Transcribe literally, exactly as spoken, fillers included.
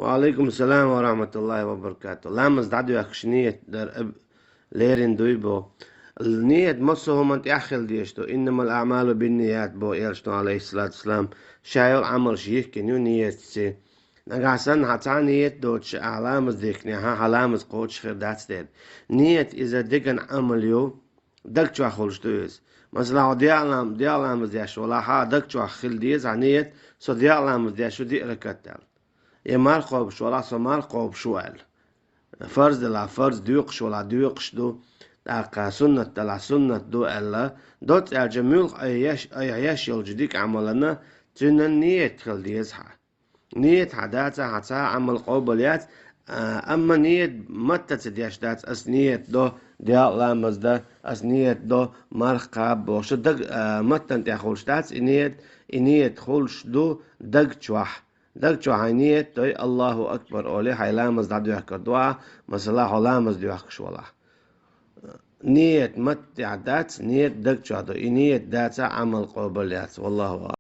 Ва алейкум салам ва рахматуллахи ва баракату. Ламаз дӀадоьхкаш ниет дар аб-, лерина дуй бо. Ниет массо хӀуман тӀехь хила дезаш ду. Иннамал аъмалу бинният бо, элчано, алейхиссалату вассалам, ша йола Ӏамалш йихкина ю ниетци. Нагахь санна хьан цхьа ниет доцуш ахь ламаз дихкинехь, хьан ламаз кхочуш хир дац дера. Ниет иза деган Ӏамал ю, даг чохь хуьлуш ду иза. Масала, хьо дегӀ лам-, дегӀ ламаз деш валахь, хьан даг чохь хила деза хьан ниет, со дегӀ ламаз деш ву диъ ракат аьлла. Я марха кхобуш валахь, со марха кхобуш ву аьлла. Фарз делахь, фарз, доькъуш валахь, доькъуш ду, тӀаккха суннат делахь, суннат ду аьлла. Доцца аьлча, муьлха айхьа еш, айхьа еш йолчу дика Ӏамалана цуьнан ниет хила деза хьан. Ниет хьан дацахь, хьан цхьа а Ӏамал къобал яц, а, амма ниет матта ца деш дац, ас ниет до дегӀ ламаз дан, ас ниет до марха кхаба бохуш, даг, а, маттана тӀехь хуьлуш дац и ниет, и ниет хуьлуш ду даг чохь. Даг чохь хьайн ниет дой, Аллаху акбар олий, хьайн ламаз дӀадоьхкар ду ахь, масала, хьо ламаз доьхкаш валахь. Ниет маттехь дац, ниет даг чохь ду. И ниет дацахь, Ӏамал къобал яц. Валлаху